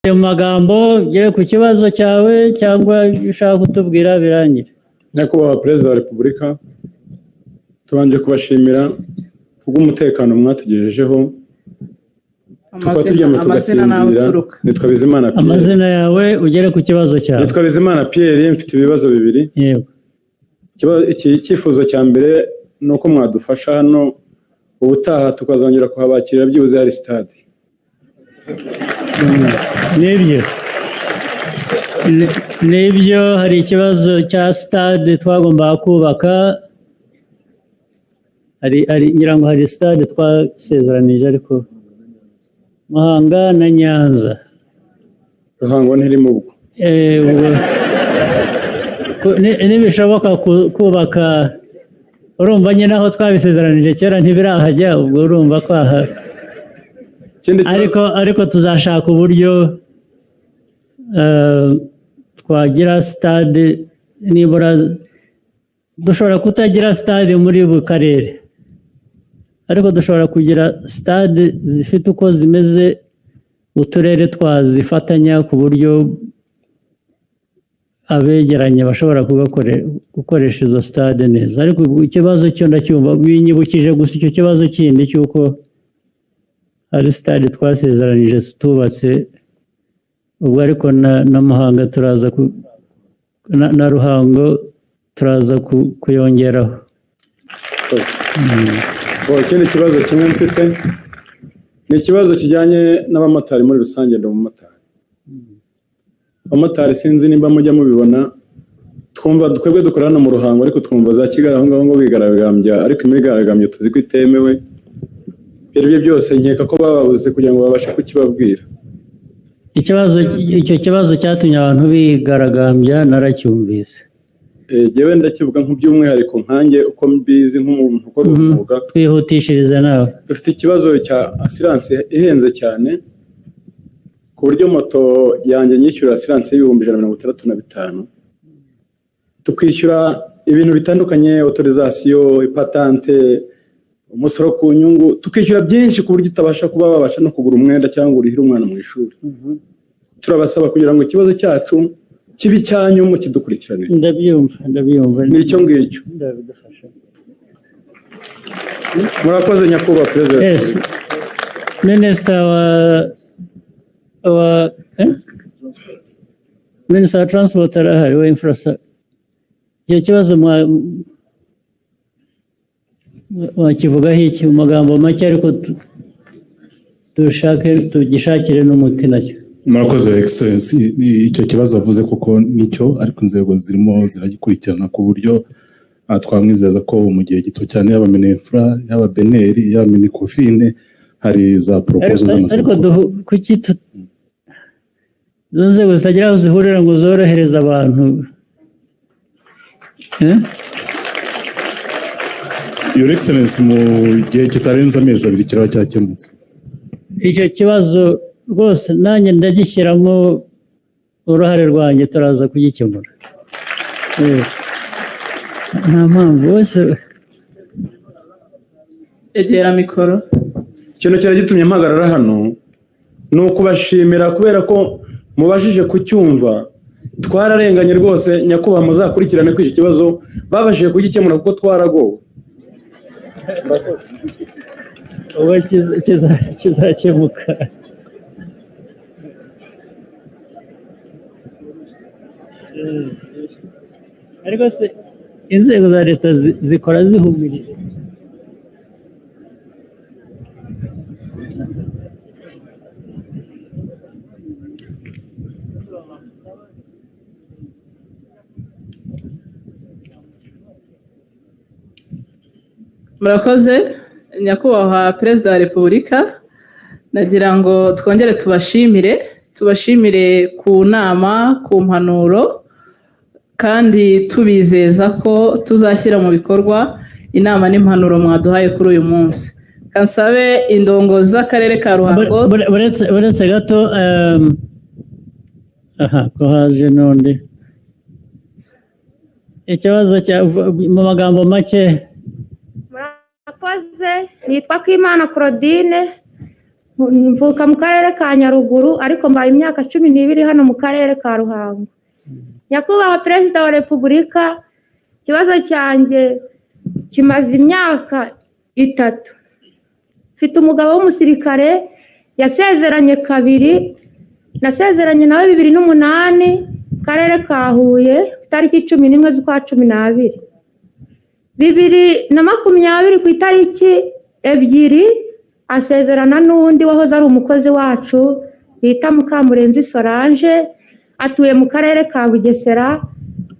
Mu magambo ugere ku kibazo cyawe cyangwa ibyo ushaka kutubwira birangire. Nyakubahwa Perezida wa Repubulika, tubanje kubashimira kubw'umutekano mwatugejejeho, tukaba turyama Amazina n'aho tugasinzira. uturuka. Nitwa Bizimana Pierre. Amazina yawe, ugere ku kibazo cyawe. Nitwa Bizimana Pierre, mfite ibibazo bibiri. Yego. Iki icyifuzo cya mbere ni uko mwadufasha hano ubutaha tukazongera kuhabakirira byibuze hari sitade. Nibyo. Nibyo, hari ikibazo cya stade twagombaga kubaka. Hari ngira ngo hari stade twasezeranije, ariko Muhanga na Nyanza. Ruhango ntirimo ubwo. Ubwo nibishoboka kubaka, urumva nyine aho twabisezeranije kera ntibirahajya, ubwo urumva ko aha Ikindi kibazo- Ariko tuzashaka uburyo twagira stade nibura. Dushobora kutagira stade muri buri karere, ariko dushobora kugira stade zifite uko zimeze, uturere twazifatanya ku buryo abegeranye bashobora gukoresha izo stade neza. Ariko ikibazo cyo ndacyumva, binyibukije gusa icyo kibazo kindi cy'uko hari stade twasezeranije tutubatse ubwo. Ariko na Muhanga turaza na Ruhango turaza kuyongeraho. Oh, ikindi kibazo kimwe mfite ni ikibazo kijyanye n'abamotari muri rusange. Ndi umumotari. Abamotari, sinzi nimba mujya mubibona, twumva twebwe dukora hano mu Ruhango, ariko twumva za Kigali aho ngaho ngo bigaragambya, ariko imyigaragambyo tuzi ko itemewe. Ibyo ari byo byose, nkeka ko bababuze kugira ngo babashe kukibabwira. Icyo kibazo cyatumye abantu bigaragambya naracyumvise. Jyewe ndakivuga nk'by'umwihariko nkanjye uko mbizi nk'umuntu ukora umwuga. Twihutishirize nawe. Dufite ikibazo cya assurance ihenze cyane, ku buryo moto yanjye nyishyura assurance y'165,000, tukishyura ibintu bitandukanye, autorisation, ipatante, umusoro ku nyungu, tukishyura byinshi ku buryo utabasha kuba wabasha no kugura umwenda cyangwa urihire umwana mu ishuri. Turabasaba kugira ngo ikibazo cyacu kibe icyanyu, mukidukurikiranire. Ndabyumva, ndabyumva. Ni icyo ngicyo. Ndabidufasha. Murakoze, Nyakubahwa Perezida wa Repubulika. Minisita wa eh? Minisita wa Transport arahari, wa infrastructure. Icyo kibazo wakivugaho iki mu magambo make, ariko dushake tugishakire n'umuti nacyo? Murakoze, Excellence. Icyo kibazo avuze koko nicyo, ariko inzego zirimo ziragikurikirana ku buryo twamwizeza ko mu gihe gito cyane, yaba MININFRA, yaba BNR, yaba MINECOFIN, hari za proposal z'amasoko. Ariko kuki izo nzego zitagira aho zihurira ngo zorohereze abantu? Eh? Your Excellence, mu gihe kitarenze amezi 2 kiraba cyakemutse. Icyo kibazo rwose nanjye ndagishyiramo uruhare rwanjye, turaza kugikemura. Nta mpamvu wese. Egera mikoro. Ikintu cyari gitumye mpagarara hano ni ukubashimira kubera ko mubashije kucyumva. Twararenganye rwose, nyakubahwa, muzakurikirane ko iki kibazo babashije kugikemura kuko twaragowe. Ubwo kizakemuka. Ariko se inzego za leta zikora zihumirije? Murakoze, Nyakubahwa Perezida wa Repubulika. Nagira ngo twongere tubashimire ku nama, ku mpanuro, kandi tubizeza ko tuzashyira mu bikorwa inama n'impanuro mwaduhaye kuri uyu munsi. Kansabe indongozi z'akarere ka Ruhango. Uretse gato, aha ko haje n'undi ikibazo cya mu magambo make. Murakoze, nitwa Kimana Claudine. Mvuka mu karere ka Nyaruguru, ariko mbaye imyaka 12 hano mu karere ka Ruhango. Nyakubahwa Perezida wa Repubulika, ikibazo cyanjye kimaze imyaka 3. Mfite umugabo w'umusirikare, yasezeranye kabiri. Nasezeranye nawe 2008, mu karere ka Huye, itariki 11 z'ukwa 12. 2020 ku itariki 2 asezerana n'undi wahoze ari umukozi wacu bita Mukamurenzi Solange, atuye mu karere ka Bugesera,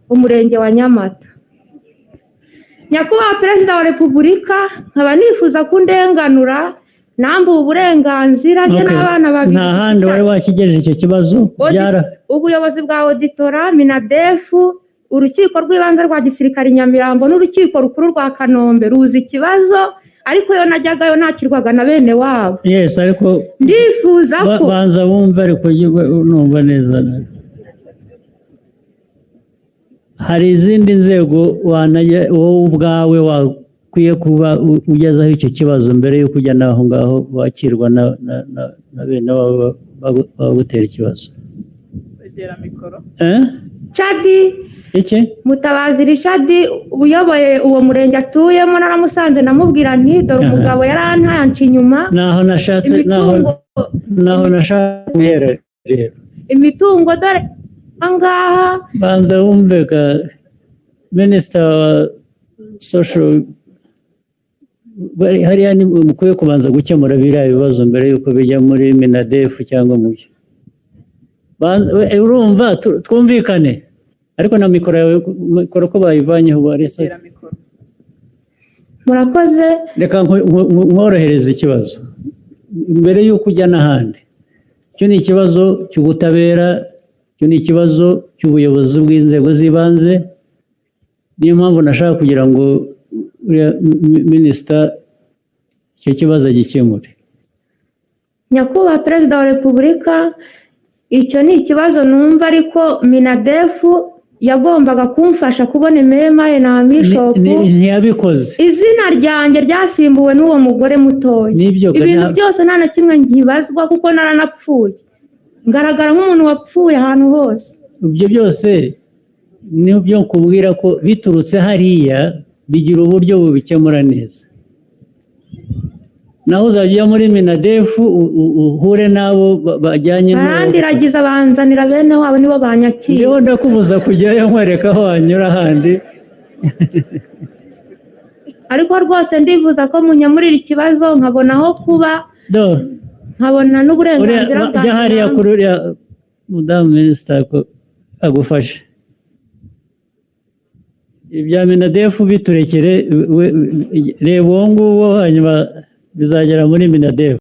umurenge wa Nyamata. Nyakubahwa Perezida wa Repubulika, nkaba nifuza ko undenganura, nambuwe uburenganzira njye n'abana babiri. Nta handi wari wakigejeje icyo kibazo? Byara Ubuyobozi bwa auditorat, MINADEF, urukiko rw'ibanze rwa gisirikare i Nyamirambo n'urukiko rukuru rwa Kanombe ruzi ikibazo, ariko iyo najyagayo nakirwaga na bene wabo. Yes, ariko Ndifuza ko banza wumve, ariko numva neza, hari izindi nzego wanajya wowe ubwawe wakwiye kuba ugezaho icyo kibazo mbere y'uko ujya n'aho ngaho wakirwa na bene wabo bagutera ikibazo. Egera mikoro. Eh? Cadi. Iki? Mutabazi Richard uyoboye uwo murenge atuyemo, naramusanze, ndamubwira nti: "Dore umugabo yarantaye, anca inyuma." Naho nashatse naho Imitungo naho nashatse guhera rero. Imitungo dore ahangaha. Banza wumve ka minisita wa social hariya, ni mukwiye kubanza gukemura biriya bibazo mbere y'uko bijya muri MINADEF cyangwa mu byo. Urumva twumvikane, ariko na mikoro yawe, mikoro ko bayivanyeho barese. Egera mikoro. Murakoze. Reka nkorohereze ikibazo mbere y'uko ujya n'ahandi. Icyo ni ikibazo cy'ubutabera, icyo ni ikibazo cy'ubuyobozi bw'inzego z'ibanze. Niyo mpamvu nashaka kugira ngo uriya minisita icyo kibazo agikemure. Nyakubahwa Perezida wa Repubulika, icyo ni ikibazo numva, ariko MINADEF yagombaga kumfasha kubona ememaye na mishop. Ntiyabikoze. Izina ryanjye ryasimbuwe n'uwo mugore mutoya. Nibyo, Ibintu byose nta na kimwe nkibazwa kuko naranapfuye, ngaragara nk'umuntu wapfuye ahantu hose. Ibyo byose nibyo nkubwira ko biturutse hariya bigira uburyo bubikemura neza. Naho uzajya ujya muri MINADEF uhure n'abo bajyanye n'uwo. Barandiragiza, banzanira bene wabo, nibo banyakira. Ndiho ndakubuza kujyayo, nkwereka aho wanyura handi. Ariko rwose ndifuza ko munyemurira ikibazo, nkabona aho kuba, Do nkabona n'uburenganzira uriya bwanjye. Jya hariya kuri uriya mudamu minisita agufashe. Ibya MINADEF biturekere, reba uwo nguwo, hanyuma bizagera muri MINADEF.